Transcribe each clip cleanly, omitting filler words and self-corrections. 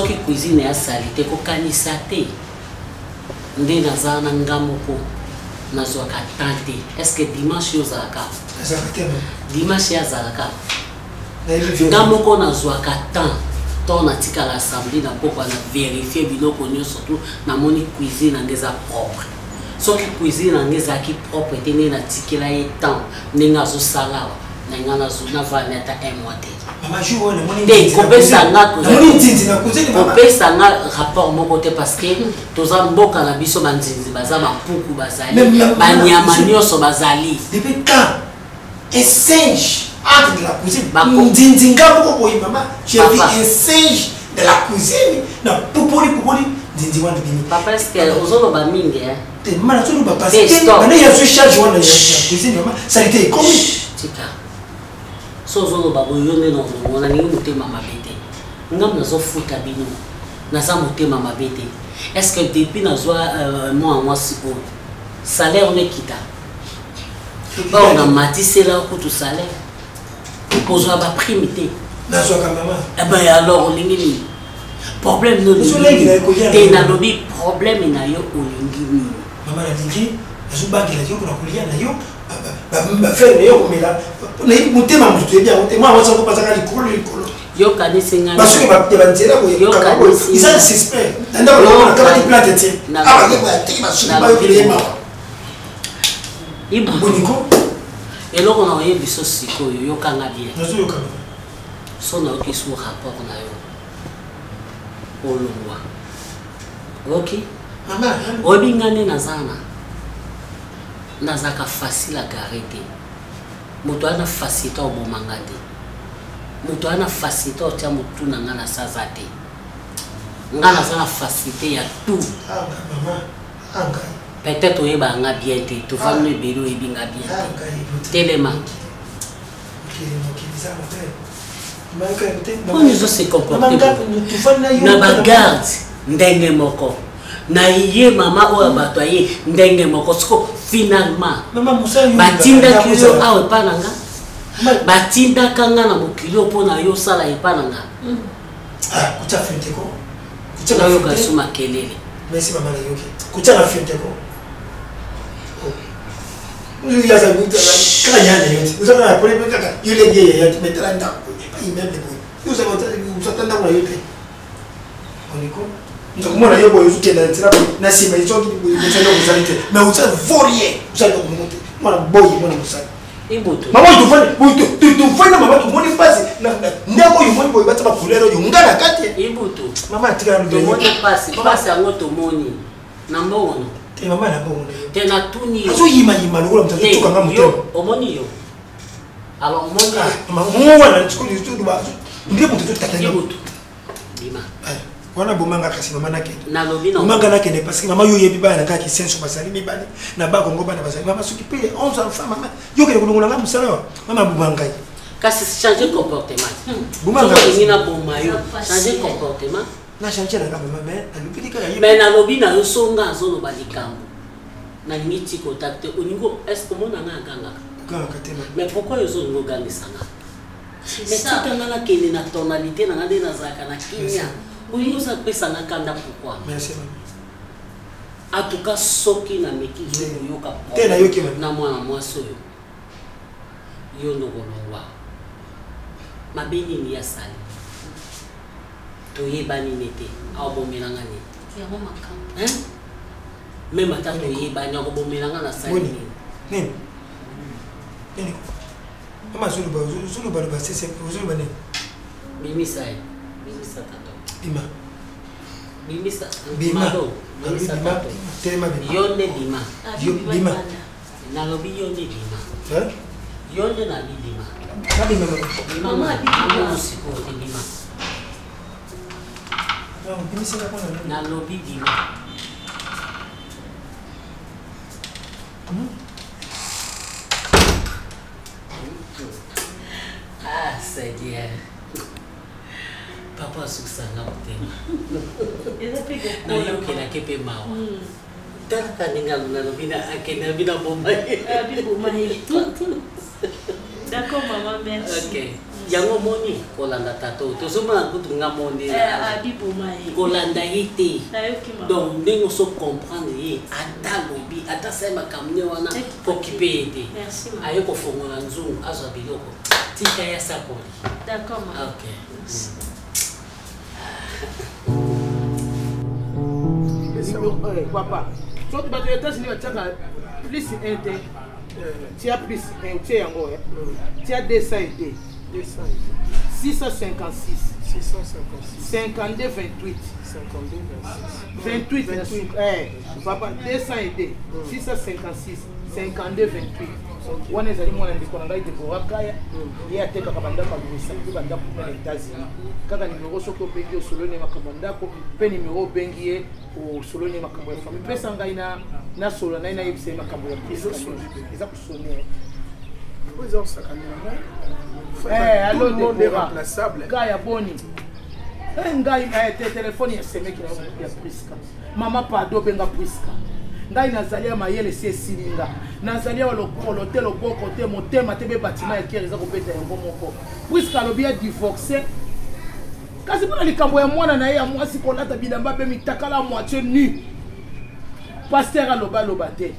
Soki cuisine ya salite, kokanisa te nde naza na nga moko, nazwaka temps te. Est ce que dimanche yo ozalaka? Dimanche ye azalaka. Nga moko nazwaka temps to natikala samedi na pokwa, na vérifie biloko nyonso tu, namoni cuisine na nga eza propre. Soki cuisine na nga ezalaki propre te, ndenge natikela ye temps, ndenge azosala awa na nga, navandi ata un mois te. Te, kopesa nga rapport moko te, parce que toza mboka na biso, banzinzi baza, bampuku bazali, banyama nyonso bazali. Depuis quand un singe entre de la cuisine? Nzinzi nga moko boye, mama, j'ai vu un singe de la cuisine na pupoli pupoli, nzinzi wana bimi. Papa, est ce que ozoloba mingi? Te mama, nazoloba parce que bana yazwi charge wana ya cuisine. Mama, saleté ekomi. Tika, so ozoloba boye, yo nde na olongo. Nalingi motema mabe te. Ngambo nazofuta bino, naza motema mabe te. Est ce que depuis nazwa mwana mwasi oyo, salaire no ekita? Oyo namatisela kutu salaire, kozwa baprime te. Nazwaka, mama. Eh ben alors, olingi nini? Problème no te, nalobi problème na yo, olingi nini? Mama, nalingi, nazobangela yo mpona kolia na yo, bafere na yo komela. Motema moto toyebi yango te. Mwana mwasi yango bazaka likolo likolo. Yokanisi ngai. Basuki ya banzela boye eza suspect na ndako na kabaki plante te. Awa ye boye ateki basuki, bayokele ye mawa. Boniko, eloko na oyebi so sikoyo, yokanga bien. Nazoyoka. So nayoki su rapport na yo, olongwa, oyoki? Oyebi nga nde naza na nazalaka facile à garer te. Moto aza na facilité oboma nga te, moto aza na facilité otya motu na nga na saza te. Nga naza na facilité ya tout. Peut-être oyeba nga bien te, tovandi ebele, oyebi nga bien te. Telema. Mponi ozose comporte na bagarde ndenge moko na ye, mama oyo bato aye ndenge moko. Siko finalement batindaki yo awa epa na nga, batindaka nga na mokili oyo mpo na yo osala epa na nga. Nayoka su makelele. Merci mama, nayoki kotia na film te ko. Kaka ya na yo te, oza kaka pole kaka yo lenge ya te. Metala ndako, immeuble boye, ozata ndako na yo te. Oniko nzakomona yo boye, ozokenda na nzela boye, na nsima ezoki boye, oza eloko ozali te, mais oza vaurien, oza eloko moko te. Mwana boye, mwana mosali. Mama oyo tovandi, tovandi na mama, tomoni mpasi ndenge oyo omoni boye, batia bacouleur oyo nga na kati. Ibutu. Mama, atikala. Tomoni mpasi, mpasi yango tomoni na mbongo no. Te mama, na mbongo. Te, natuni yo. Azoyimayima lokola moto azotukanga motema. Omoni yo, alors omoni. Wana nde moto azotata. Ibutu, bima. Wana bomanga kasi mama, nakende. Nalobi. Bomanga, nakende, parce que mama, yo oyebi bana na kaka kisenso bazali mibale, na bakongo bana bazali, mama, soki mpe 11 enfant. Mama, yo okende kolongola nga mosala wa mama, boma ngai. Kasi changer comportement. Soki olingi naboma yo, changer comportement. Na change na nga mama, mais nalobi kaka ye. Mais nalobi na yo, so nga azoloba likambo, nalingi ti contact te. Olingi, est ce omona nga agangaka? Ogangaka te. Mais pourquoi yo ozolinga ogangisa nga? Mais tika nga nakende na tonalité na nga nde nazalaka na kimia. Olingi ozapesa nga kanda, pourquoi? Merci mama. En tout cas, soki nameki koyoka Te, nayoki. Na mwana mwasi oyo, yo ndokolongwa. Mabe nini asali? Toyebani ne te, aobomelanga nini? Yango makambo. Même ata toyebani, akobomelanga na sali nini? Nini nini, mama, azoloba, ozolobaloba sese, ozoloba nini? Bimisa ye, bimisa tata. Bima. Bimisa. Bima. Bimisa tata. Telema, bima. Yo nde bima. Yo bima. Nalobi yo nde bima. Yo nde nabi bima. Nabima mama. Bima mama, sikoyo te, bima. Bimisaka mpona nini? Nalobi bima. Ah Seigneur, papa asukisanga motema, nayokelaki mpe mawa. Talaka ndenge nalobi, akende, abi na boma ye. D'accord maman, merci. Ok. Yango omoni kolanda tata oyo tozomona kutu nga monde kolanda ye te. Donc ndenge oso comprendre ye, ata lobi ata asali makambo nde wana, kokipe ye te. Aye kofongola nzungu, azwa biloko, tika ye asakoli. D'accord, maman. Ok. Papa, soki bato ya États-Unis batiaka plus 1 te, tia plus 1, otie yango, tia 202 656 52 28 28 na suka. Papa, 202 656 52 28 wana ezali mwana ndeko na ngai Debora Kaya. Ye atekaka bandako ya Luisa mpe bandako kuna na États-Unis. Kaka nimero, soki obengi, osololi ye makambo ya ndako, mpe nimero obengi ye, osololi ye makambo ya famille. Pesa ngai na nasolola na ye, nayebisa ye makambo ya Priska. Eza kosone. Oyo eza kosakanela ngai. Allo. Tout le monde est Debora remplaçable. Kaya, boni? Ngai te telefone ya semeki na ya Priska. Mama, pardon, benga Priska. Ngai nazali ya mayele esi esili nga. Nazali ya lokolo te, loboko te, motema te, mpe batima ya kere eza kobeta yango moko. Priska alobi ya divorce, kasi mpona likambo ya mwana na ye ya mwasi kolata bilamba mpe mitakala moitié nu. Pasteur alobaloba te,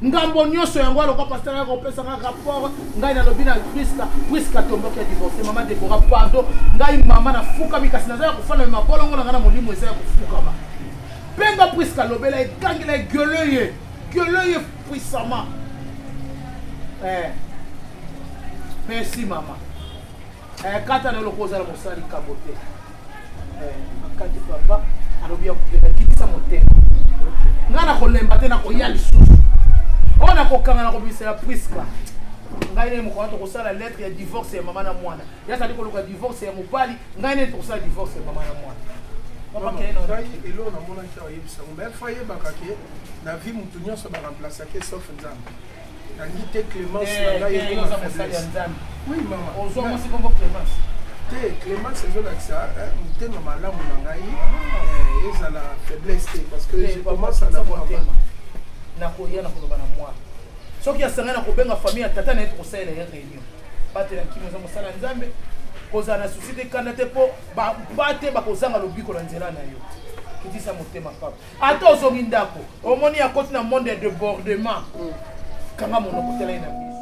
ngambo nyonso yango aloka. Pasteur ayaka kopesanga rapport. Ngai nalobi na Priska, Priska tomboki ya divorce. Mama Debora, pardon, ngai mama nafukami, kasi naza ya kofanda, me mabolongo na ngai na molimo eza ya kofukama. Mpenga Priska, alobela, egangela, egele ye, gele ye puissamment. Merci mama. Kata na eloko, ozala mosala likambo te. Akati papa alobi ya kokitisa motema. Ngai nakolemba te, nakoya lisusu oyo nakokanga, nakobimisela Priska. Ngai nde mokolo tokosala lettre ya divorce ya mama na mwana. Ye azali koluka divorce ya mobali, ngai nde tokosala divorce ya mama na mwana. Papa, kende na Ngai eloko namonaki awa, oyebisango, mais faut ayebaka ke na vie motu nyonso baremplaçake sauf Nzambe. Nalingi te clémence na ngai ekoma oza mosali ya faiblesse. Nzambe. Oui mama. Ozwa mwasi kombo Clémence. Te, clémence ezolakisa motema malamu na ngai, ezala faiblesse te, parce que je commence à n'avoir pas. Motema, nakoya, nakoloba na mwana. Soki asangani, nakobenga famille ya tata na ye, tokosalela ye réunion. Batela nkimo, eza mosala ya Nzambe. Kozala na susi te, kanda te, mpo ba te bakozanga lobiko na nzela na yo. Kitisa motema, papa. Ata ozongi ndako, omoni akoti na monde ya débordement, kanga monoko, tela ye na biso.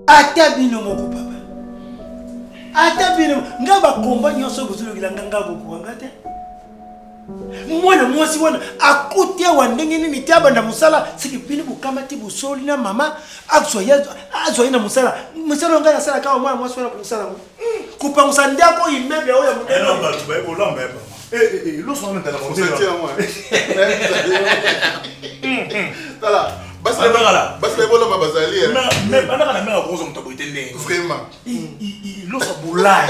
Ata bino moko, papa, ata bino nga bakomba nyonso bozolokela nga, nga bokoka nga te. Mwana mwasi wana akuti awa ndenge nini te abanda mosala? Seke bino bokamati bosoli na mama, azwa ye na mosala. Mosala oyo ngai nasalaka awa, mwana mwasi wana kosala yango, kopangusa ndako, immeuble oyo ya monene. Bato baye kolamba ya mama loso wana ndala. Osetie yango, tala basi. Bandakala. Basi bayebolamba bazali. Mais bandaka na mare akozwa moto aboye te ndenge Vraiment. Loso ya bulai,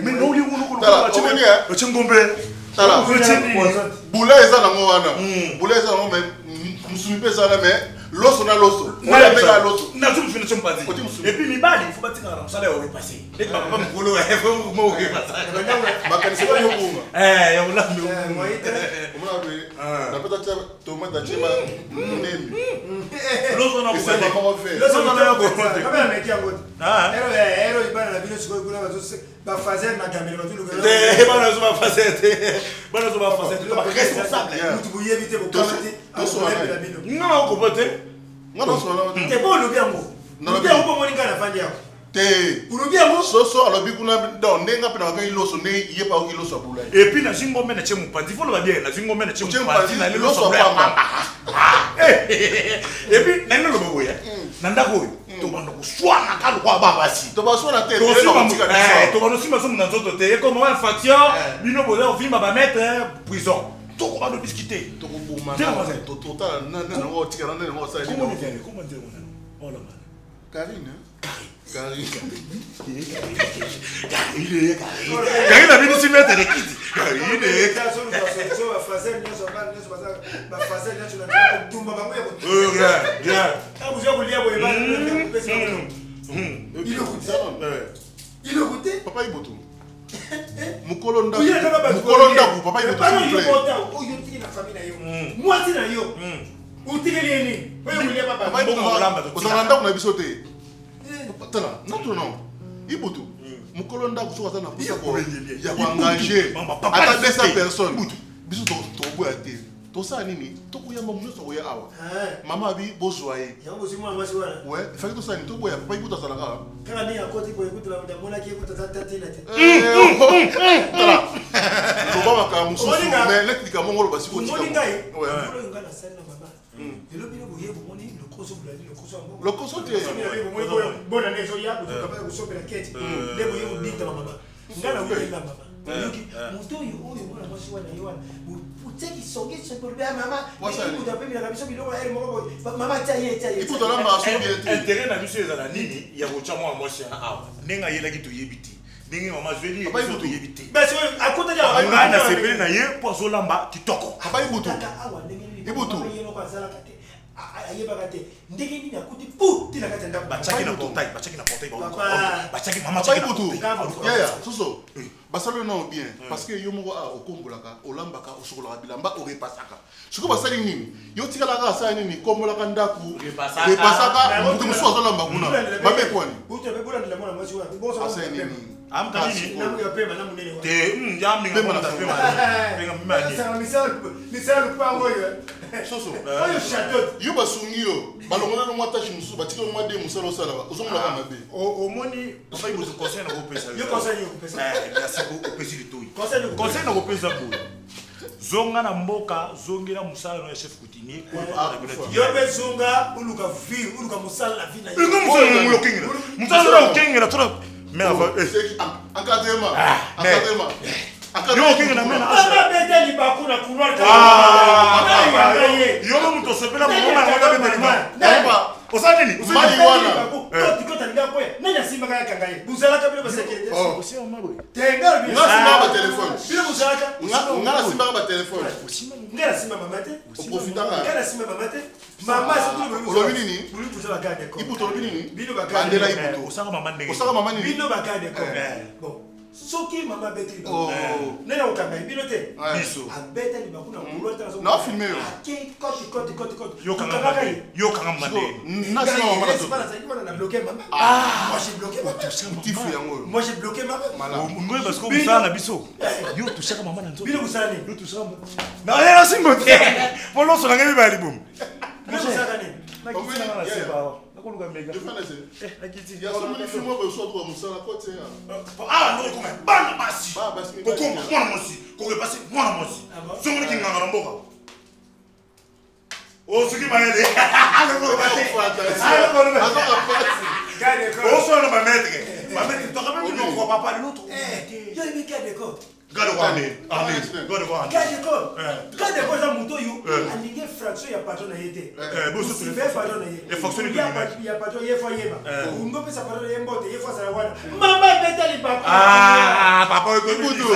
mais noli. Tala, omoni, eh? Otie ngombe. Tala. Otie nini? Bula eza nango wana, bula eza nango, mais musumi mpe eza wana, mais loso na loso oyo abengaka loso. Nazo mosuni so mopanzi. Otie mosuni. Et puis mibali, faut batikaka na mosala ya orepase ndeti bapapa mokolo mo orepasa. Makanisi ekomi obunga. Ya kolambi. Omona boye, napesa tia tomate, atie ma ndembi. Loso wana. Esali moko fe. Loso wana ya kote. Ameki yango te. Ero ibana na bino sikoyo kuna bafaser na gambele bazoluka. Te, bana zo bafase te, bana zo bafase te, baresponsable. Mutu boyebi te, bokama te, akolembela bino. Nga na okopa te. Nga na Te, po olobi yango, olobi yango mpo omoni ngai nafandi yango. Te. Olobi yango. Soso alobi kuna donc ndenge nga mpe nakoki loso, ndenge ye mpe akoki loso ya bulai. Et puis nazwi ngombe na tie mopanzi, faut loba bien, nazwi ngombe na tie Otie mopanzi mopanzi, na loso loso ya ya pamba. pamba. Et puis nani naloba boye, na ndako oyo tobanda koswana lokola babasi. Tobaswana te. Tobanda osimba somo na nzoto te, ekoma wa infraction. Bino boza kovimba bamaître prison, tokobanda odiskute. Tokoboma, totala nango otikala nani yango osala. Comment dire, olamba. Karine, Karine. Karine, Karine abinisi maître de kiti, Karine. Bafaser nyonso, bana nyonso bafaser nyonso na kotumba bango ya Bien, bien. koya kolia boye, bana iloko te. Papa Iboto, mokolo ndako, mokolo ndako, papa Iboto, s'il vous plaît. Oyo tiki na famille na yo. Mwasi na yo. Otikeli ye nini? Oyo kolia papa. Ozala na ndako na biso te. Tala, natuna nao. Ibutu, mokolo ndako soki aza na posa ya koengage ata 200 personnes, biso tokoboya te. Tosala nini? Tokoyamba moto nyonso akoya awa. Mama abi bozwa ye. Yango bozwi mwana mwasi wana. Ouais, faki tosala nini? Toboya papa Ibutu azalaka. Kaka ndenge akoti boye kutu namonaki ye kutu aza tatina te. Tala, loba makambo mosusu, mais neti likambo ngo oloba sikoyo. Omoni ngai, oyo ngai nasali na mama. Lelo bino boye bomoni lokoso bolandi lokoso yango. Lokoso te. Bona nde ezoya bozokaba kosopela keti. Nde boye kobita ba mama. Ngai na wili na mama. Oyoki moto oyo oyo mwana mwasi wana ye wana otiaki songi songi ya mama ibuta mpe bilaka biso biloko ya moko boye mama tia ye tia ye. Ibuta na maso bien te. Intérêt na biso ezala nini ya kotya mwana mwasi wana awa? Ndenge ayelaki toyebi te, ndenge mama azweli ye biso toyebi te. Basi oyo akotaki awa. Ngai nasepeli na ye mpo azolamba kitoko. Papa Ibutu. Kaka awa ndenge nini? Ibutu. Mama ye moko azalaka te, ayebaka te ndenge nini akuti pu ti na kati ya ndako. Batiaki na portail, batiaki na portail. Papa. Batiaki mama. Papa Atiaki na Ibutu. portail. Yaya, soso. Basali nao bien parce que yo moko a okombolaka, olambaka, osokolaka bilamba, orepasaka. Sikoyo basali nini? Yo tikalaka asala nini? Kombolaka ndako, Repasaka. repasaka, moto mosusu azolamba kuna. Mabe kwani? Bolandela mwana mwasi wana. Bonso Asali nini? Amka nini? Namu ya pema na munene wana. Te ya minga Pema na mona pema. pema pema pema. Sanga misala misala lupango oyo. Soso. Oyo chateau. Yo basungi yo, balongoleli mwa tashe mosusu, batikeli mwa de mosala osalaka, ozongolaka mabe. Omoni papa Ibutu, conseil na kopesa Yo conseil yo kopesa. Eh, merci beaucoup, opesi litoi. Conseil yo kopesa. Conseil na kopesa boye: zonga na mboka, zongela mosala no ya chef coutumier oyo Ah, na bino. kufa. Yo mpe zonga oluka vie, oluka mosala na vie na yo. Ingo mosala na okengela, mosala na okengela tona mais avant eh, C'est encadrement. Ah, mais- Encadrement. Yo okengela mais na Mama beta libaku na couloir. Ah, Nani yanga ye? yo mo moto osepela moma yango tabetelima. Papa, Osala nini? Mai wana. Koti koti alinga koya. Nani asimbaka ya kanga ye? Buzalaka bino ba sécurité. Oh. Tenga bino. Nga simbaka ba téléphone. Bino buzalaka. Nga nasimbaka ba téléphone. Nga nasimba mama te. Oprofitaka. Nga nasimba mama te. Mama surtout Olobi nini? Bino buzala garde corps. Ibutu olobi nini? Bino ba garde. Bandela Ibutu. Osaka mama ndenge? Osaka mama nini? Bino ba garde corps. Eh. Bon, soki mama abeti libaku. Oh. Nani akokanga ye? Bino te. Ouais. Biso. Abeta libaku na couloir tala. Na filme yo. Ake koti koti koti koti. Yo kanga Okangaka mama ye. yo kanga mama ndenge? Nga simba mama na nzoto. Na bloqué mama. Ah, moi j'ai bloqué mama. Tifu yango oyo. Moi j'ai bloqué mama. Malamu. Ngoye parce que mosala na biso yo tushaka mama na nzoto. Bino bosala nini? Yo tushaka mama na ye na simbo te po loso na ngai mibali libumu. Bino bosalaka nini? Nakoluka mega. Je fais un Nakiti. Ya somoni film oyo so atuka mosala kote ya. Awa ndoko ekoma bana basi. Bana basi, mibali. Kokoma mwana mwasi, kokepasi mwana mwasi. Ah bon? Songoli kinganga na mboka osoki mayele. Azoka pasi. Garde corps. Oswana bamaître, bamaître toka mpe noko papa lelo to. Eh, yo yebi garde corps. Gade kwa ane ane gade kwa ane. Garde corps. Eh. Garde corps eza moto oyo Eh. alingi fraction ya patron na ye te. Eh, bo soso Surveille patron na ye. Eh, fonction Ya ni ya patron ye fo yeba. Eh. Olingi opesa patron na ye mbote, ye fo azala wana. Mama beta libaku. Ah, papa Ibutu.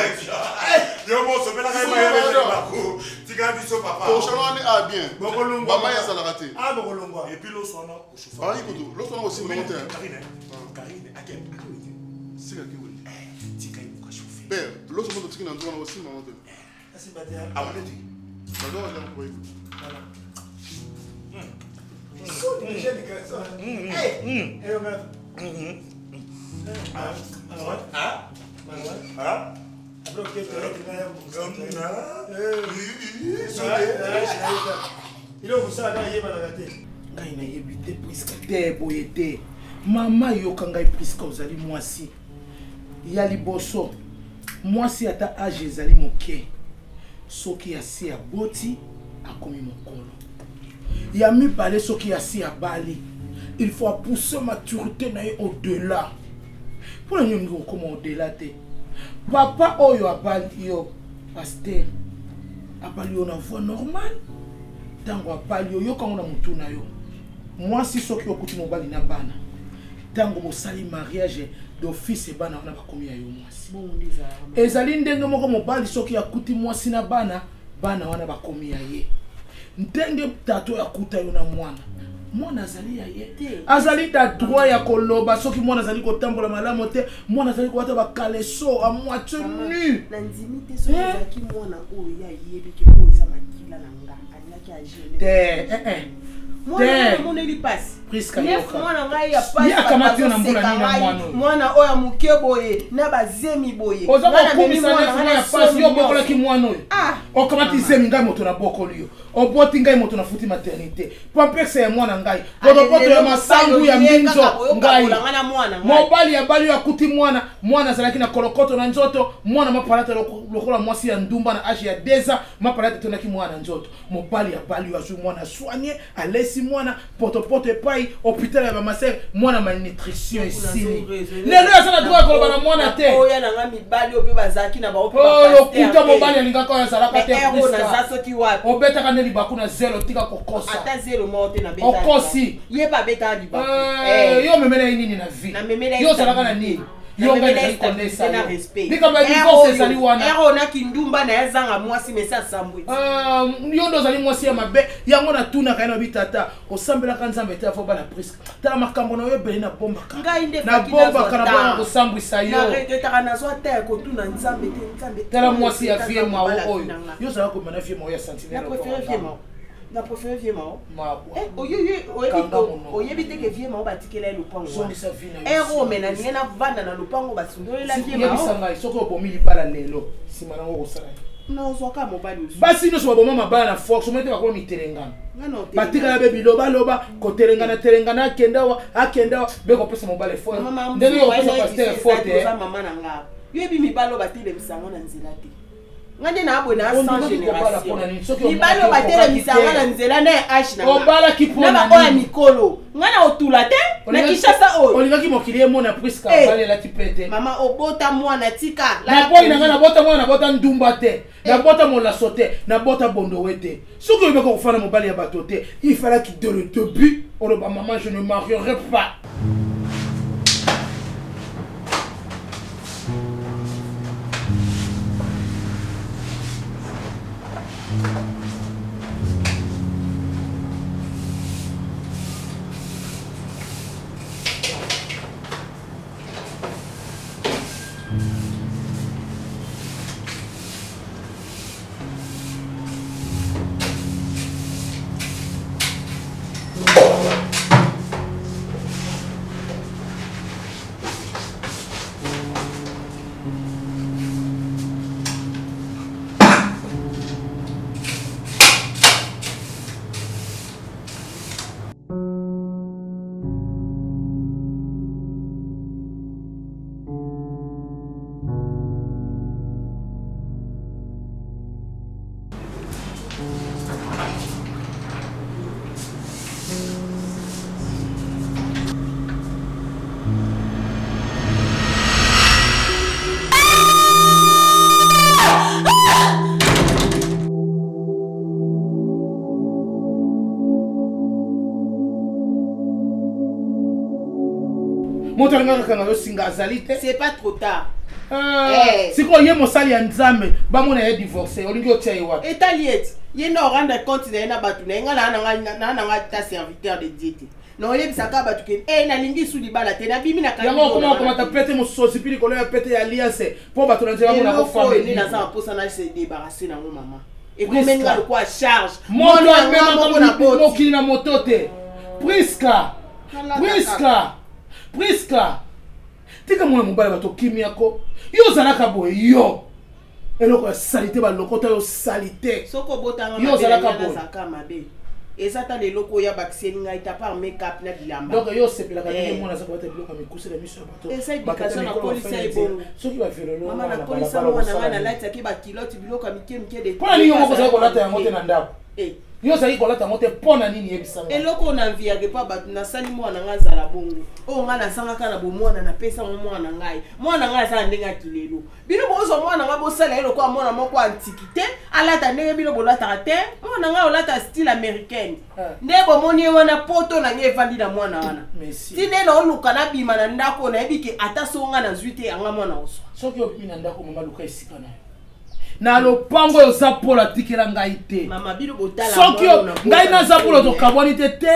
yo mosopelaka ye mayele bako tika biso papa. Prochain wana a bien. Bokolongwa. Bama ezalaka te. Ah, bokolongwa. Et puis loso wana oshofa. Papa Ibutu, loso wana osimba ngo te. Karine, Karine ake ake. Sika ki wende. Tika ye moka chauffe. Père, loso moto tiki na nzoto wana osimba ngo te. Asimba te. Awone te. Bazo wala Papa Ibutu. Voilà. Soni déjà les garçons. Eh, eh, on a- Ah, ah ouais. Ah. Ah ouais. Ah. Après, ok, toilette, là, Ah. eloko kosala kaka yebanaka te. Ngai nayebi te, Priska te, boye te. Mama, yoka ngai Priska, ozali mwasi ya liboso. Mwasi ata age ezali moke, soki asi aboti akomi mokolo. Ya mibale, soki asi abali, il faut apousse maturité na ye au-delà. Mpona nini olingi kokóma au-delà te? Papa oyo abali yo, pasteur, abali yo na voie normale. Ntango abali yo, yokango na motu na yo. Mwasi, soki okuti mobali na bana, ntango bosali mariage d'office, bana wana bakomi ya yo mwasi. Bongo nde ezalaka. Ezali ndenge moko, mobali soki akuti mwasi na bana, bana wana bakomi ya ye. Ndenge tata oyo akuta yo na mwana. Mwana azali ya ye, azali na droit ya koloba soki mwana azali kotambola malamu te, mwana azali kolata bakaleso a moitié nu. Nandimi te soki ezalaki mwana oyo ye ayebi ke oyo eza makila na nga, alingaki agene te. Eh, eh. Amoneli mpasi. Priska, Nef yoka. mwana ngai ya pasi, Ye akamati yo na mbula bazoseka nini na ngai. mwana oyo? Mwana oyo ya moke boye na bazemi boye. Oza Ngai namemi kokumisa mwana nef ngai mwana na pasi. soni Yo obokolaki nyonso. mwana oyo. Ah. Okamati zemi, ngai moto nabokoli yo. Oboti ngai moto nafuti maternité, pampese ya mwana ngai, potopoto ya masangu ya mbinzo ngai. Ngai na mwana ngai. Mobali ya bali oyo akuti mwana, mwana azalaki na kolokoto na nzoto, mwana mapalata lokola mwasi ya ndumba na age ya 2 ans, mapalata etondaki mwana na nzoto. Mobali ya bali oyo azwi mwana, soigne, alesi mwana potopoto epai hôpital ya bamasere, mwana malnutrition esili. Lelo aza na droit ya koloba na mwana te. Oya na nga, mibali oyo mpe bazalaki na bango mpe Oh, bapasteur lokuta. te. Mobali alingaka oyo azalaka te. Mais ero Priska. naza soki wapi? Obetaka nde libaku na zelo, tika kokosa. Ata zelo moko te nabetaka. Okosi. Ye mpe abetaka libaku. Yo omemela ye nini na vie? Namemela ye Yo ozalaka na stabilité. nini? Yo ngai Namemela nazali ye stabilité konesa na yo. respect. Likambo ya Ero divorce oyo, ezali wana. ero naki ndumba na ye azanga mwasi mesi asambwe. Yo nde ozali mwasi ya mabe. Yango natunaka ye na bitata, osambelaka Nzambe te? Afo bana Priske, tala makambo na yo ebele, nabombaka. Ngai nde faki Nabombaka nazwa na bona temps. kosambwisa yo. Naregretaka, nazwa ta ya kotuna Nzambe te. Nzambe, Tala mwasi ya vie mao mobali oyo. atuna nga. Yo ozalaka komema na vie mao ya sentinelle. Na préféré vie mao, na préféré vie mao. Mabwa. Eh, oyebi Kanga monoko. Oyebi te ke vie mao batikela ye lopango wana. Zongisa vie na yo. Ero me na ndenge navanda na lopango, basundolela vie Yebisa mao. ngai, soki obomi libala lelo, nsima nango okosala nini? Nazwaka mobali mosusu. Basi nyonso baboma mabala na force, omoni te bakoma mitelengana. Nga na otelengana. Batikala be bilobaloba, kotelengana telengana, akende awa, akende awa, be kopesa mobali effort. Mama, Ndenge mosusu kopesa wana pasteur yebisa effort. eza oza mama na nga, yoyebi mibali oyo batelemisa yango na nzela te. Nga nde naboye na sans Ondimaki kobala génération. mpona nini? Soki Mibali oyo omonaki batelemisa okokaki nga na te. nzela na ya age na nga. Obalaki mpona Na baoyo ya nini? mikolo, nga na otula te na Kinshasa oyo. Olingaki mokili emona Priska Eh. abalelaki pe te. Mama, obota mwana, tika. Naboyi na ngai, nabota mwana, nabota ndumba te, nabota molaso te, nabota bondowe te. Soki oyebaka kofanda mobali ya bato te, il fallaki dès le début oloba: mama, je ne marierai pas. Moto alingaka kanga yo singa azali te. C'est pas trop tard. Eh. Sikoyo ye mosali ya Nzambe, bamona ye divorce, olingi otia ye wapi? Etali ete ye nde orendre compte na ye na bato na ye. Nga naa nanga ta serviteur de Dieu te, na oyebisaka bato ke e nalingi su libala te, nabimi na Yango okoma okomata pete mososi mpi likolo ya pete ya alliance mpo bato na nzela bamona. Eloko oyo nde naza Kofamba. na mposa na se débarrasse nango, mama. Ekomeli nga lokola charge. Moto Mwana nga moko na amemaka boti. mokili na moto te, Priska. Nalata. Priska, Priska, tika mwana mobali bato kimiako. Yo ozalaka boye, yo eloko ya sali te, balokota yo sali te. Soki obotanga Yo mabe, ozalaka na ngai boye. nazalaka mabe. Eza ta leloko oyo abakiseli ngai ta par makeup na bilamba. Donc yo osepelaka ndenge Eh. mwana aza kobata biloko ya mikuse na miso ya bato. Eza Bato éducation, ata mikolo nakolisa bafandi ye nzela. bongo. Soki bavelolo Mama, na nakolisa balabala, mwana ngai, osala nini? nalatisaki bakiloti, biloko ya mike mike de Mpo na nini yo moko ozali kolata yango te na ndako? Eh. Yo ozali kolata yango te mpo na nini? Yebisa ngai. Eloko oyo namviaka epa bato, nasali mwana ngai azala bongo. Oyo ngai nasangaka na bomwana, napesango mwana ngai. Mwana ngai aza na ndenge ya kilelo. Bino bozwa mwana ngai, bosala ye lokola mwana moko antiquité, alata ndenge bino bolataka te. Mwana ngai olata style américaine. Ah. Nde bomoni ye wana, poto na ngai evandi na mwana wana. Merci. Ti nde naoluka nabima na ndako, nayebi ke ata so ngai nazwi te, yanga mwana ozwa. Soki obimi na ndako, mama, luka esika na yo. Na lopango oyo Zapola atikela ngai te. Soki ngai na Zapola tokabwani te te,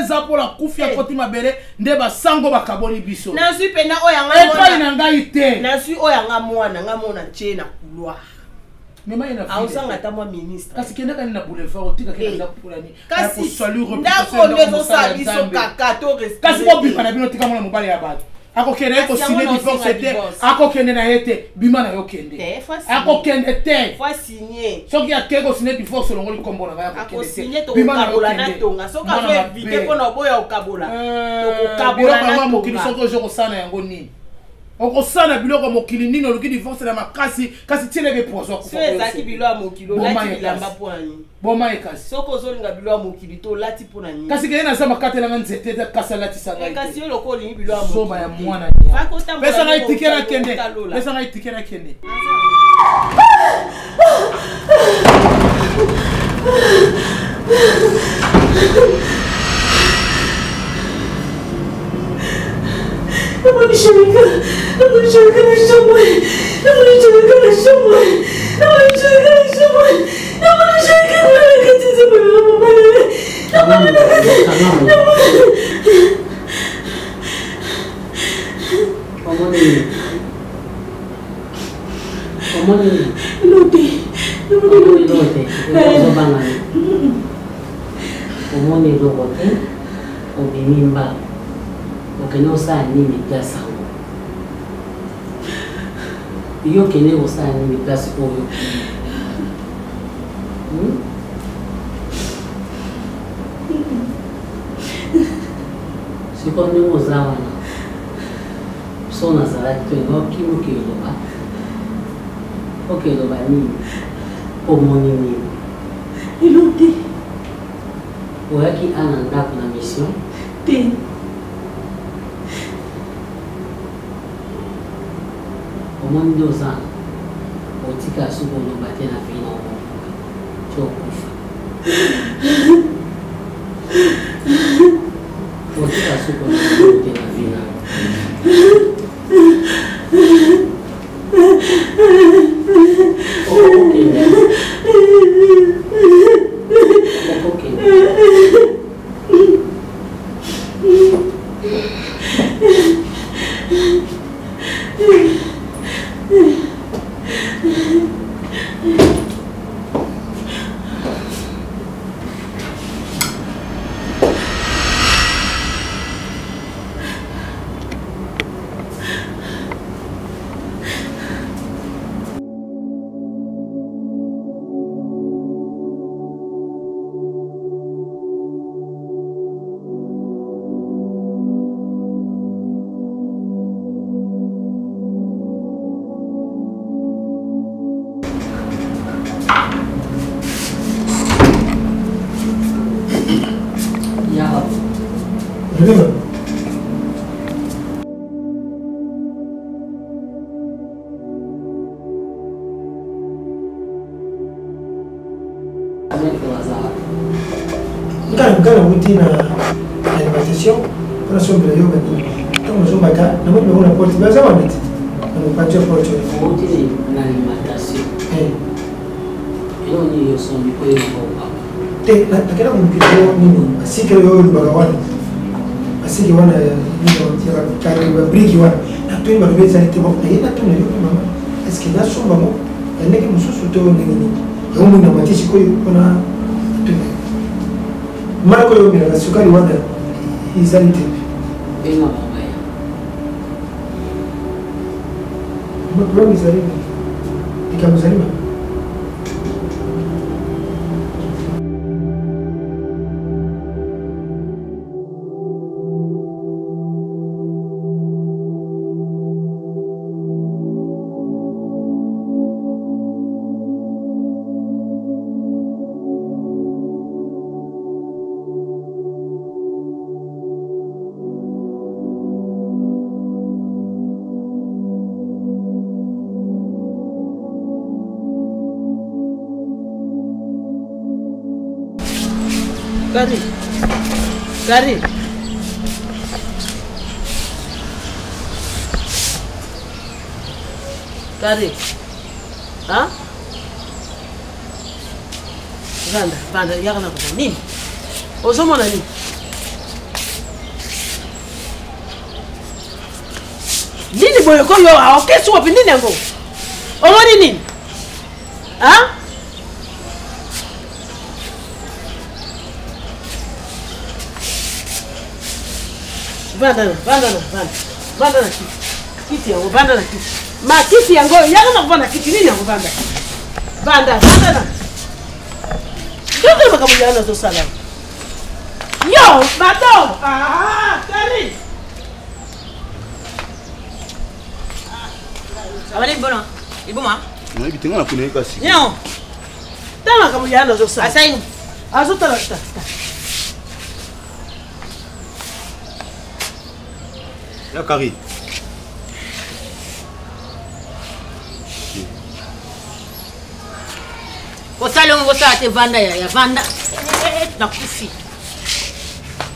Zapola akufi eh. Akoti mabele nde basango bakaboli biso. Nazwi mpenza oyo yanga epai na ngai te. Nazwi oyo yanga mwana nga mona ntie na couloir. Mema ye na ville. Aozanga ata mwa ministre. Kasi kendaka nini na boulevard otikaki na eh. ndako mpona nini? Kasi ndako nde ezosala biso kaka to kasi bobima na bino, tika mwana mobali ya bato akokende ye kosine divorce te, akokende na ye te, bima na yo kende, akokende te. Soki akei kosine divorce, olongoli nkombo na ngai, akokende te, bima na yo kende. Biloko yango mokili soki ozo kosala na yango nini? Okosala biloko mokili nini? Oluki divorce na makasi, kasi tieleke poison. Ezalaki bilo ya mokili, olati bilamba mpo na nini? Boma ye kasi. Soki ozolinga bilo ya mokili to olati mpo na nini? Kasi keye naza makatelanga nzete te, kasi alatisa ngai. Eh, kasi yo lokola olingi bilo ya mokili. Zoba ya mwana. Pesa ngai tike na kende. Pesa ngai tike na kende. Namoni Sherika, namoni Sherika na chambre, namoni Sherika na chambre, namoni Sherika na chambre, namoni Sherika na kati nzambe na mobali, namoni na kati, namoni. Omoni nini? Omoni nini? Lote, namoni lote. Ozobanga nini? Omoni eloko te, obimi mbangu. Okende kosala nini place yango? Yo okende kosala nini place oyo? Hmm? Sikoyo ndenge oza wana, so nazalaki to okimi, okeloba okeloba nini? Omoni nini? Eloko te. Oyaki a na ndako na mission te. Omoni nde oza otika soki oloba te na vie na mobimba ti okufa, otika soki oloba te na vie na okokende, okokende. Nga nauti na alimentation mpona sombela yo banini. Ntango nazomata, namoni bango na porte, baza wana ti na mopanzi ya porte. Outi na alimentation, eloko nini osombi mpo yo? Te, nakenda komokili yo nini, basike oyo olobaka wana, basike wana babriki wana. Natuni, balobi ezali te. Naye natuna yo mama, est-ce nasomba ngo ya ndenge mosusu to ndenge nini? Yango moni na mati sikoyo mpona natuna yo moko oyo omelaka sukali wana ezali te. Problème ezali, likambo ezali mama. Gari. Gari. Gari. Hein? Vanda, vanda, yaka na kota nini? Ozomona nini? Nini boye ko yo okesi wapi nini yango? Omoni nini? Hein? Vanda na, vanda na, vanda. Vanda na kiti. Kiti yango, vanda na kiti. Ma kiti yango, yaka na kovanda kiti nini yango vanda. Vanda, vanda na. Yoka makambo ya nazosala. Yo, bato. Ah, Karine. Abale bona. Iboma. Nayebi te nga na kuna ye kasi. Nyo. Tala makambo ya nazosala. Asai. Azotala ta. Ya Karine. Kosala yango kosala te vanda yaya vanda. Nakufi.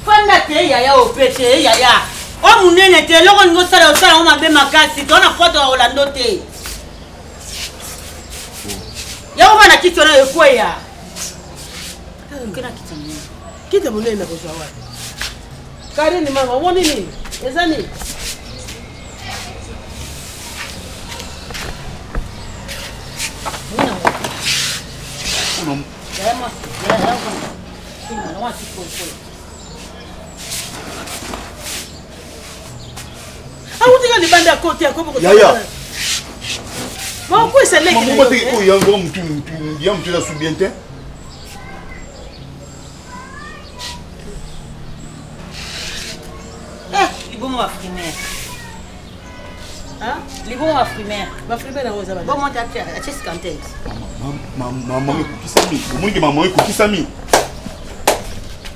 Fanda te yaya ope te yaya. O munene te eloko olingi osala osala yango mabe makasi to na foto ya Orlando te. Yango bana kiti wana ekweya. Okena kiti monene. Kiti monene nakozwa wapi? Karine mama, omoni nini? Eza nini? Awutika libanda ya kote ya kobo Yaya. Bakokwesa leki na Maman yo. te oyo yango mutu mutu ya mutu eza sous bien te. Eh, libongo ba primaire. Hein? Libongo ba primaire. Ba primaire yango eza ba. Bon monte atie atie cinquantaine. Mama ekokisami. Omoni ke mama ekokisami.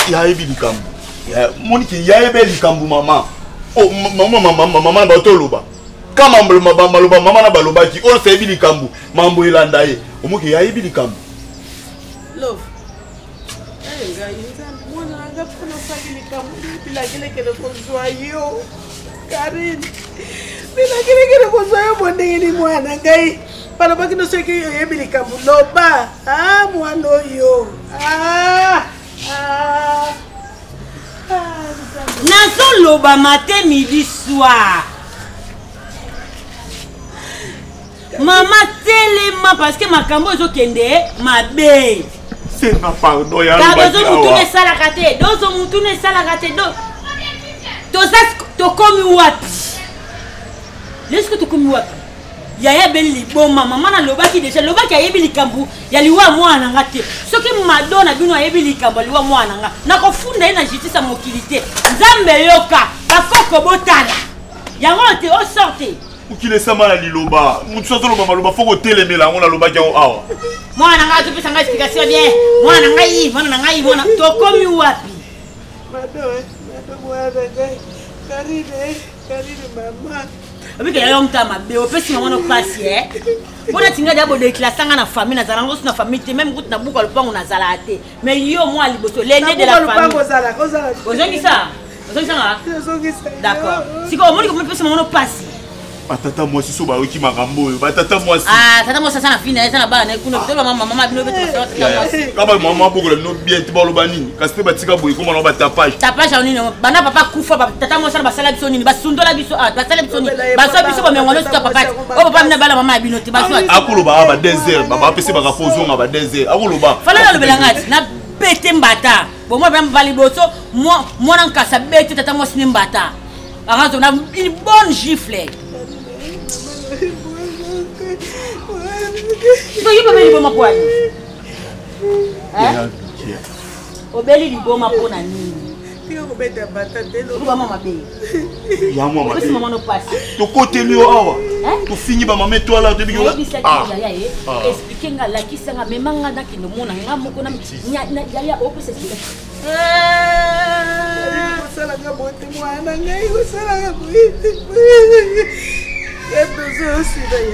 Yayebi likambo. Omoni ke yayebi likambo mama. Oh mama mama mama na bato oloba. Kama maloba mama na balobaki oyo sayebi likambo mambo elanda ye. Omoni ke yayebi likambo. Love. Eh, ngai nzambe mwana na ngai mpo nasali likambo bilakilekele kozwa yo Karine bilakilekele kozwa yo bo ndenge nini mwana na ngai balobaki no soki oyebi likambo loba a mwana oyo ah, ah, ah, nazoloba matin midi soir mama telema parce que makambo ezokende mabe Senga pardon ya dozo mutuna esalaka te dozo mutuna esalaka te toza tokomi wapi leske tokomi wapi yaya abeli liboma mama nalobaki deja lobaki ayebi likambo ya liwa mwana na nga te soki mado na bino ayebi likambo ya liwa mwana na nga nakofunda ye na justice ya mokili te nzambe yoka bakoko botala yango te osorte mokili esama na liloba moto so azoloba maloba fo kotelemela yango nalobaki yango awa mwana na ngai azopesa ngai explication bien mwana na ngai mwana na ngai mwana tokomi wapi obikela yo moto ya mabe opesi mama no mpasi e mpo neti ngai deya bodeklasa ngai na famille nazala yango so na famille te meme kutu na buka lopango nazalaka te mais yo mwa liboso lene de la famille ozongisa ozongisanga d'accord sikoyo omoni komipesa mama no mpasi batata mwasi so bayoki makambo oyo batata mwasi ah, tata mwasi aza na fina eza na bana kuna to mama mama bino bete tata mwasi kaba mama bokola bino bien te baloba nini kasi te batika boye koma na batapage tapage ya nini banda papa kufa tata mwasi na basala biso nini basundola biso ah basala biso nini baswa biso bamengo nyonso ta papa o papa mina bala mama ya bino te baswa akoloba ah ba 2 heures baba apesi baka fo ozonga ba 2 heures akoloba fala nalobela ngati na bete mbata bomoi ba liboso mwana nkasa bete tata mwasi ne mbata Arrête, on a une bonne gifle. Soki obeli liboma mpo nini? Obeli liboma mpo na nini? Obama mabe. Ya mwa mabe. Opesi mama no pasi. Tokoteli yo awa. Tofingi ba mama etoile toyebi Oyebisaki yaya ye. Explique nga lakisa nga mema nga nakende omona nga moko na yaya opesa explication. Kosalaka boye te mwana ngai kosalaka boye te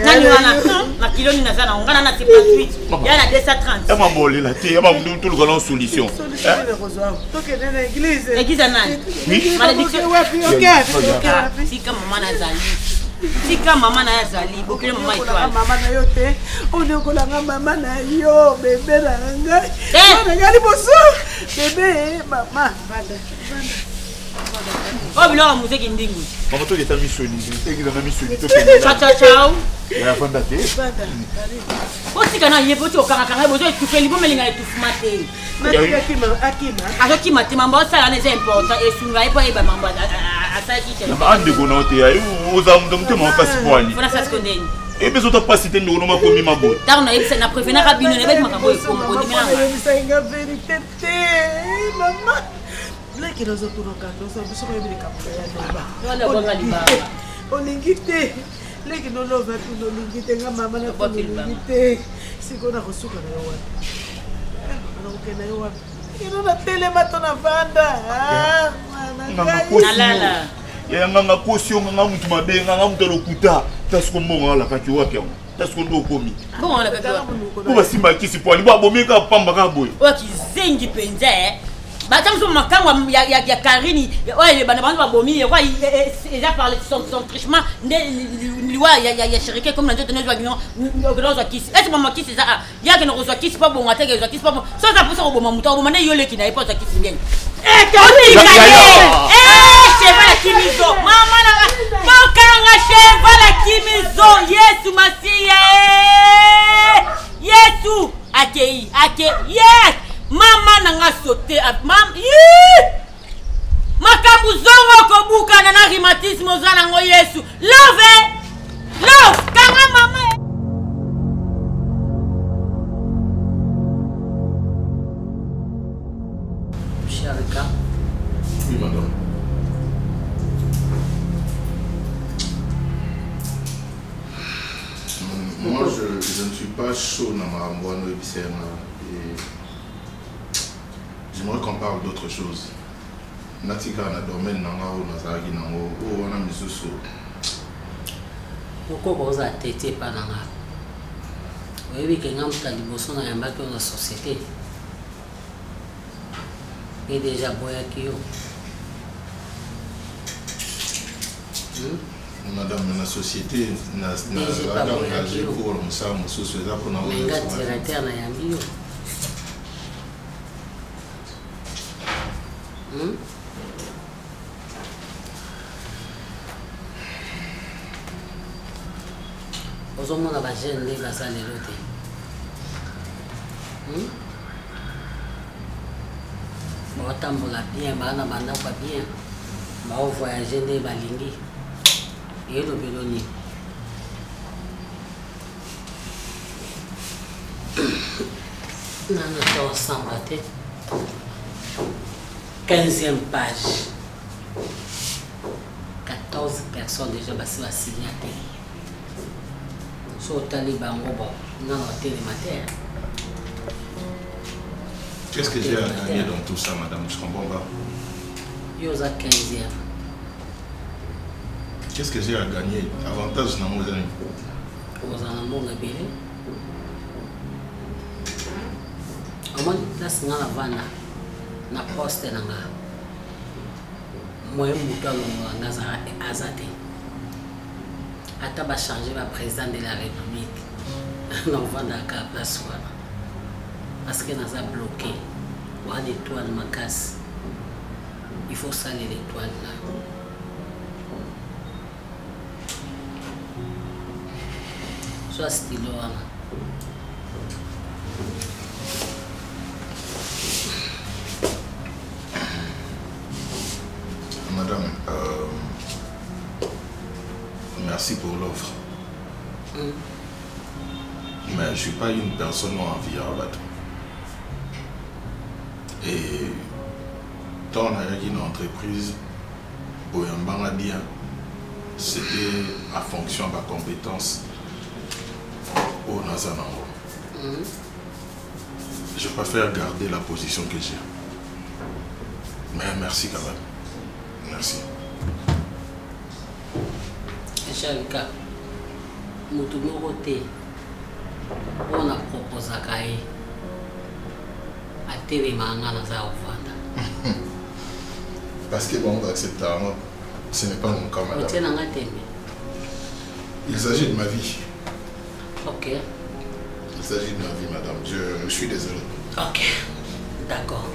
nani wana na kilo nini naza nango nga na 78 ya na 230 ya mabolela te ya mamundu toluka na solution tokende na église église ya nani malédiction tika mama nazali. Tika mama na ye azali bokilo mama étoile. Mama na yo te. Onyokolanga mama na yo bebe na ngai. Eh! Na ngai liboso. Bebe mama vanda. Vanda. Oyo biloko ya muzeki ndingu. Mama toketa misoni, ekeza na misoni Ciao ciao ciao. Ya vanda te. Botika na ye boti okangakanga ye bozo etufe liboma elinga etufuma te. Azokima te mambo asala wana eza important esunga ye mpo ayeba mambo asalaki andeko na yo te oza motema makasi poani epesa ota mpasi te ndeko no makomi maboye ntango nayebisa na prevenaka bino nayebaki makambo ekoma kondimelanga verité te mama leki nazotuna kandoso biso koyebi likambo na ya loba olingi te leki nolova tuna olingi te nga mama na tuna olingi te sikoyo nakosuka na yo wapi eh, nakokenda yo wapi kino natelema to navanda ah, nalala yaya nganga kosi yo nganga mutu mabe nganga mutu alokuta tasiko mbongo alakaki wapi yango tasiko nde okomi po basimba kisi poani bo abomi kaka pamba kaka boye oyo kizengi mpenza eh. batia mosusu makango ya, ya, ya karini oyo ebanda bango babomi ye kwa eza par son trichement nde liwa ya, ya, ya sherike comme na nzoto nozwa kisi ese mama kisi eza a ye akende kozwa kisi mpo abonga te kezwa kisi mpo so aza mposa koboma moto akoboma nde yo leki na ye mpo azwa kisi ndenge otika ye cheval akimizo mama na bokanga cheval akimizo yesu masiya yesu akei ake ye mama na nga sote makambo zongo okobukana na rhumatisme oza nango yesu love love kanga mama Sharika. Oui, madame. Moi, je, je ne suis pas chaud dans ma et j'aimerais qu'on parle d'autre chose. Natika na domaine na nga oyo nazalaki nango oyo wana misusu. Okoko oza tete epa na nga. Oyebi ke nga moto ya liboso nayambaki yo na société. Ye deja aboyaki yo. Hmm? Madame, na société nazalaka engagé pour mosala mosusu eza mpona nga directeur nayambi yo. Hmm? ozomona bajeune nde baza lelo te hmm? baotambola bien baa na bandako ya bien baovoyage nde balingi elobelo nini nano tosamba te 15e page 14 personnes déjà basi basinya te so otali bango bon nano batelema te. Qu'est-ce que j'ai à gagner dans tout ça, madame? Je comprends pas. Yo oza 15e. Qu'est-ce que j'ai à gagner? Avantage na moi ezali. Okozala na mbongo ebele. Omoni place nga navanda na poste na nga moyen moto alongola nga aza te ata bachange baprésident de la république navandaka place wana parce que naza bloqué wana étoile makasi il faut salela étoile na yo zwa stylo wana. Madame, euh, merci pour l'offre. Mm. Mais je ne suis pas une personne en vie à bateau. Et tant on a une entreprise, boyambanga bien, c'était à fonction de ma compétence au Nazanango. Mm. Je préfère garder la position que j'ai. Mais merci quand même. Merci. Sharika, moto moko te oyo na proposaka ye atelema nga naza kovanda. Parce que bango accepta yango, ce n'est pas mon cas madame. Otie na nga tembe. Il s'agit de ma vie. Ok. Il s'agit de ma vie, madame. Je, je suis désolé. Ok. D'accord.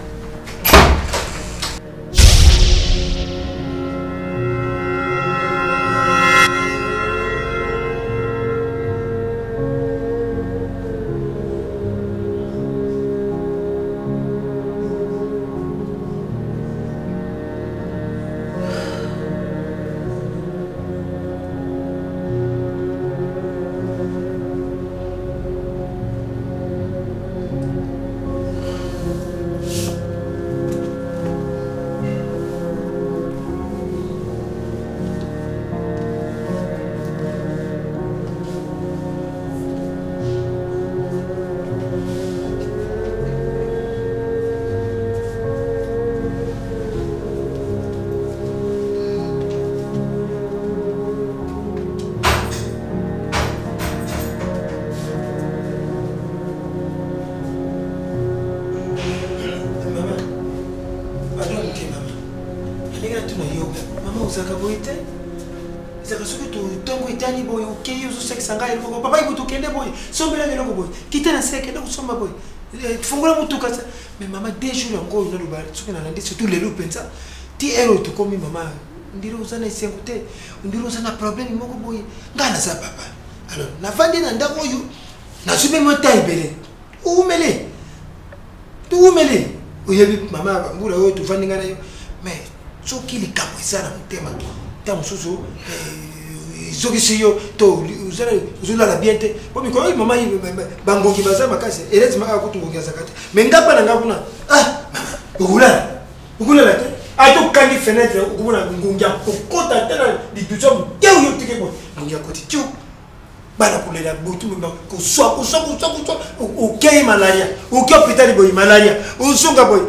Mama, pardon moke mama. Ndenge natuna yo, mama ozalaka boye te? Ezalaka soki ntongo etani boye okei ozosekisa ngai eloko papa ibutu okende boye sombelanga eloko boye kita na se kende kosomba boye eh, fungola motuka mais mama deux jours yango oyo naloba soki nalandi surtout lelo mpenza ti ere oyo tokomi mama ondire oza na esengo te ondire oza na problème moko boye ngai naza papa alors navandi na ndako oyo nazwi mpe mwa temps ebele owumele towumele oyebi mama ya bambula oyo tovandi ngai na yo mais soki likambo eza na motema ntango mosusu eh, ezokisi yo to ozolala bien te po mikolo oyo mama bangongi baza makasi heureusement awa kutu ngongi azalaka te mais nga mpa na nga kuna ah mama okolala okolala te ata okangi fenêtre okomona ngongi akokota te na lidusu ya moke oyo otiki boye ngongi akoti tio bana kolela butu mobimba koswa koswa koswa koswa okei malaria oke hôpital boye malaria ozonga boye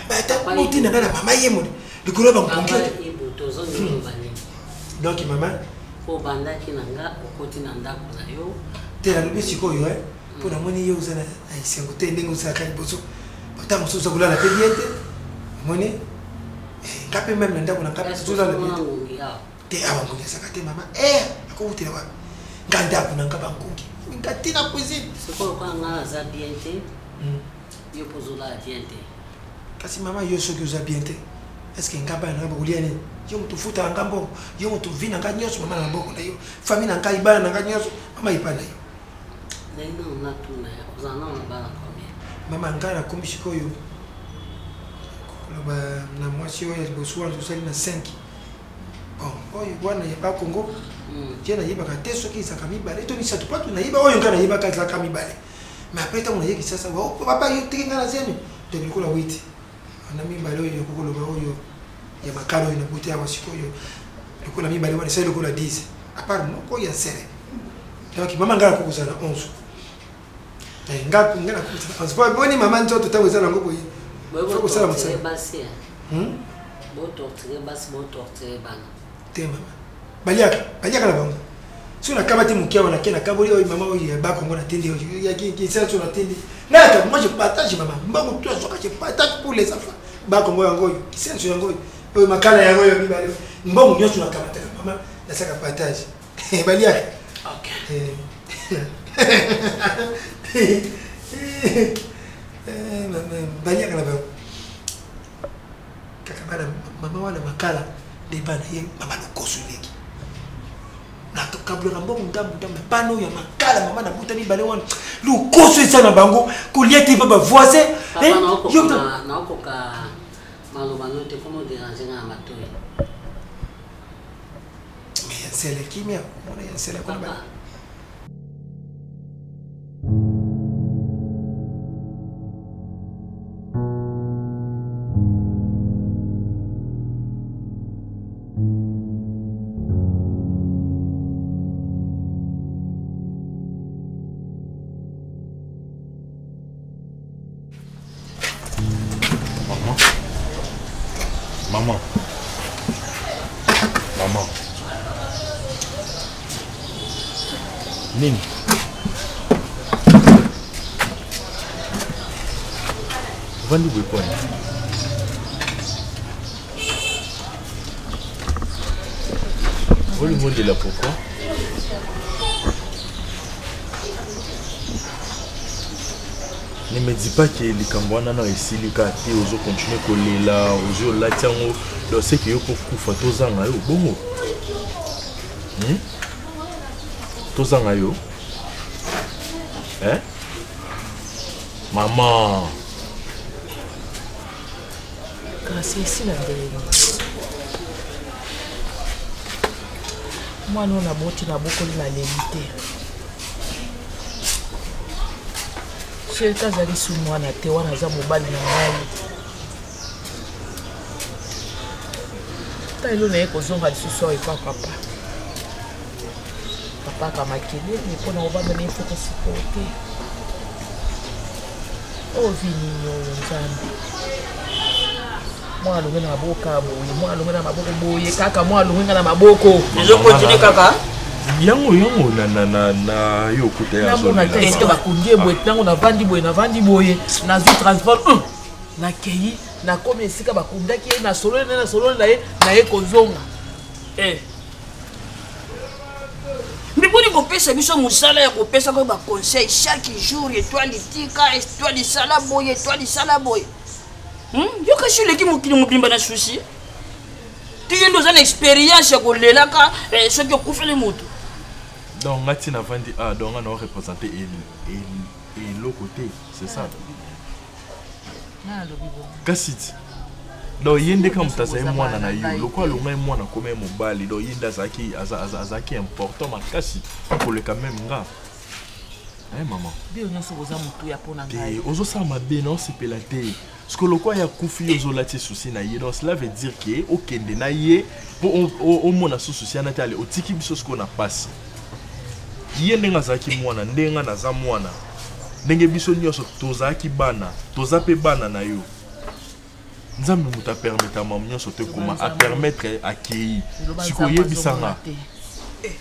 ata otinda ngai na mama ye moni likolo ya bankongi donc mama obandaki na nga okoti na ndako na yo te nalobi sikoyo eh, mpo namoni yo oza na esengo te ndenge osalaka liboso ata mosusu oza kolala mpe bien te omoni eh, nga mpe meme na ndako na nga mpe tozolala bien te te awa ngungi azalaka te mama eh akowutela wapi nga ndako na nga bangungi nga te na cuisine sikoyo lokola nga naza bien te hmm. yo mpo ozolala bien te kasi mama yo soki oza bien te estce nga bana nanga bakolia nini yo moto ofutaka nga mbongo yo moto vi na nga nyonso mama na maboko na yo famille na ngai bana na nga nyonso mama epa na yo mama ngai nakomi sikoyo koloba na mwasi oyo ya liboso wana tosali na 5 bon oyo wana ya bakongo je nayebaka te soki ezalaka mibale to misato patu nayeba oyo ngai nayebaka ezalaka mibale mais après ntango naye kisasa papa yo tiki ngai na zemi donc lokola witi wana mibale oyo yokoki koloba oyo ya makala oyo nabuti awa sikoyo lokola mibale wana esali lokola 10 apart moko ya nsele donc mama ngai nakoki kozala na 11 nga nga nakoki kozala na 11 boni mama nzoto ntango eza nango boye kosala mosala Bo torturer basi bo torturer bana. Te mama. Baliaka, baliaka na bango. Soki nakabati moke awa nake nakaboli oyo mama oyo ya bakongo natindi oyo ya kisenso natindi. Nayaka moi je partage mama. Mbongo tout azoka je partage pour les enfants. Bakongo yango oyo, kisenso yango oyo, oyo makala yango oyo mibale. Mbongo nyonso nakabataka mama nasaka partage. Baliaka. Okay. Eh. Eh, baliaka na bango. Kaka bana mama wana makala nde bana ye mama lokoso eleki nakabulaka mbongo ndambu ndambu bana oyo ya makala mama nabuta mibale wana lokoso eza na bango kolia te mpe bavoisin eh, naokoka maloba no te komo derange nga na matoi mais ya nsele kimia omona ya nsele kuna Maman. Maman. Maman. Nini? Ovandi boye poni? Olingondela pourquoi? Ne me dis pas que likambo wana na esili kaka te, ozo continuer kolela, ozwi olati yango, donc c'est que yo mpo kufa tozanga yo bongo. Tozanga yo. Hein? Maman. Kasi esila ndenge mwana oyo naboti nabokoli naleli te. Shelka azali su mwana te, wana aza mobali na ngai. Ta elo naye kozonga lisusu awa epa papa. Papa aka makelele mpo na kovanda na ye fo kosupporte. Oyo vi nini oyo Nzambe? Mwana alongwe na maboko kaka boye, mwana alongwe na maboko boye kaka, mwana alongwe nga na maboko. Ezo continuer kaka? Yango yango na na na na yo kuta ya namona te esika bakundi ye boye ntango navandi boye navandi boye nazwi transport nakei nakomi esika bakundaki ye nasololi na ye nasololi na ye naye kozonga eh. Mais boni kopesa biso mosala ya kopesaka baconseil chaque jour, etoile tika, etoile sala boye, etoile sala boye. Yo kasi oleki mokili mobimba na susi ti yo nde oza na expérience ya kolelaka eh, soki okufeli motu. Donc nga ti navandi ah, donc nga nao représente eloko te, c'est ça? Kasi ti donc ye nde kaka moto azali mwana na yo, lokola alongai mwana akoma ye mobali, donc ye nde azalaki azalaki important makasi koleka meme nga. Eh, mama bino nyonso boza motuya mpo na ngai. Te, ozosala mabe na osepela te parce que lokola ya kufi yo ozolati susi na ye, donc cela veut dire ke okende na ye mpo omona su susi wana te. Ale otiki biso sikoyo na pasi. Ye ndenge azalaki mwana, ndenge nga naza mwana, ndenge biso nyonso tozalaki bana, toza mpe bana na yo. Nzambe moto apermeta mamu nyonso te, koma apermettre akei sikoyo oyebisanga.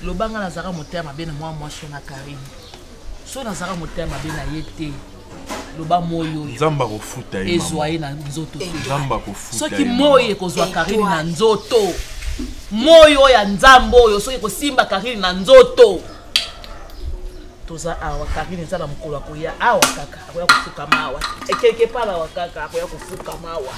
Loba nga nazalaka motema mabe na mwa mwasi na Karine, so nazalaka motema mabe na ye te, loba moi oyo Nzambe akofuta ye, ezwa ye na nzoto te. Nzambe akofuta soki moi ekozwa Karine na nzoto, moi oyo ya Nzambe oyo soki ekosimba Karine na nzoto, toza awa. Karine eza na mokolo akoya awa kaka, akoya kofukama awa quelque part awa kaka akoya kofukama awa.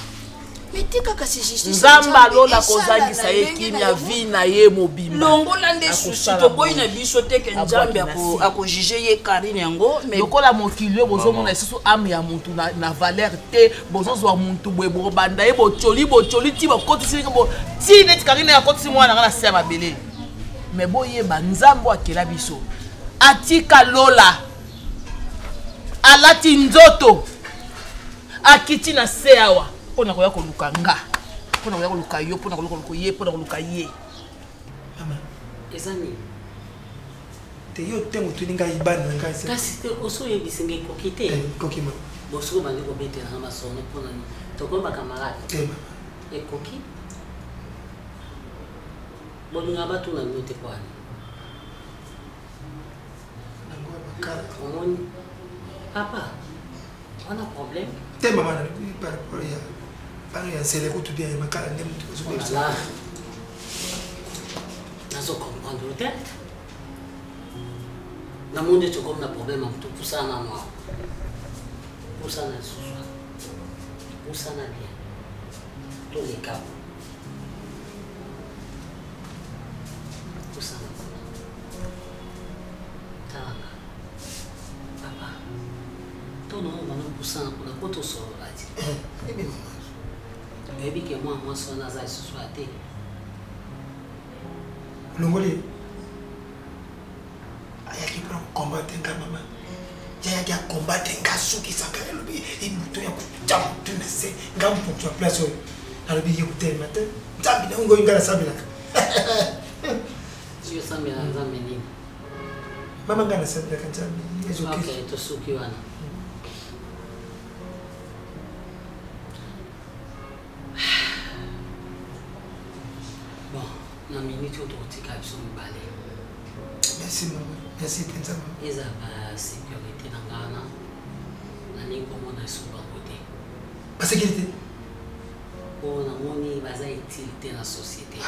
Mais tika kasi justice. Nzambe alola kozangisa ye kimia vi na ye mobimba. Longola nde susi, toboyi na biso te ke Nzambe akojuge ye Karine yango. Lokola mokili oyo bozomona lisusu ame ya mutu na valeur te, bozozwa mutu boye, bobanda ye botyoli botyoli ti bokotisi ti neti Karine akotisi mwana nga na se ya mabele. Mais boyeba Nzambe akela biso, atika lola, alati nzoto, akiti na se awa mpona koya koluka nga, mpona koya koluka yo, mpona koluka ye, mpona koluka ye. Mama, eza nini? Te yo te motuni ngai bana na ngai. Kasi te oso oyebisi ngai ekoki te. Ekoki mama. Bosiko bandi kobetela nga masolo mpona nini? Tokomi bakamarade. Te mama. Ekoki. Bolinga batuna bino te kwani? Omoni papa wana problème te mama na par rapport ya bana ya nsele kutu bien ya makala nde moto ozobebisa. Nazo comprendre te, namoni nde tokomi na problème ya moto. Pusana nano awa, pusana lisusu, pusana bien, toleka pusana kuna. Talanga papa, tona oyo bana pusana kuna po tosolola ti. Oyebi ke mwa mwasi wana aza lisusu ate. Longoli ayaki mpona kokombate nga mama, yayaki akombate nga asukisaka, alobi ebuto ya kotya motu na se nga moto ya place oyo, nalobi ye kotelema te. Nzambe na ngoyi nga nasambelaka. Yo osambela Nzambe nini? Mama, nga nasambelaka Nzambe Yesu Kristo. Ok, tosuki wana. Bon, na minute oyo tokotika biso mibale. Merci mama, merci mpenza mama. Eza basécurité na nga wana, nalingi komona esu bango te. Basécurité? Po namoni baza utile te na société.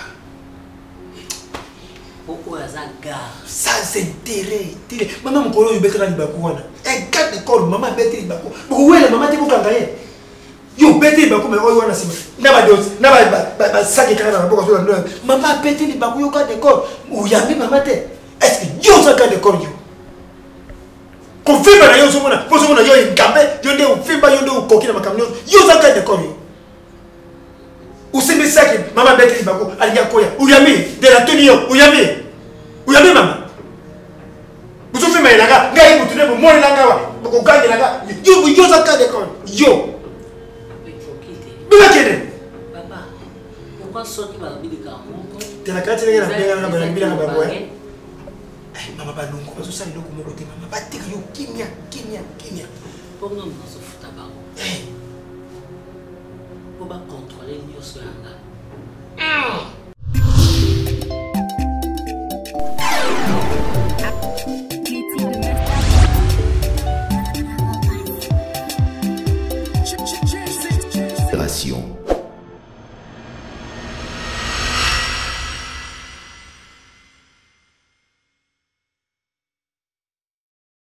Po oyo aza gare. Sans intérêt tele mama, mokolo oyo obetaka libaku wana. Un garde de corps, mama abeti libaku. Bokowela mama te bokanga ye. Yo obeti libaku mais oyo wana nsima na badosi na basaki kaka na maboko azolanda. Mama abeti libaku yo garde de corps. Oyambi mama te. Est-ce que yo oza garde de corps yo? Kovimba na yo ozomona, mpo ozomona yo engambe, yo nde ovimba, yo nde okoki na makambo nyonso. Yo oza garde de corps yo. Osimbi saki, mama abeti libaku, alingi akoya. Oyambi, de la tuni yo, oyambi. Oyambi mama. Bozofimela nga, ngai mutu nde bomonela nga wa, bokogangela nga. Yo yo oza garde de corps. Yo. Bino kende. Papa, pourquoi soki balobi likambo moko? Tela kati ndenge na benga nga bana bilanga bango. Mama balongo bazosala eloko moko te mama batika yo kimia kimia kimia. Mpo nga nazofuta bango. Mpo bakontrole nyonso ya nga.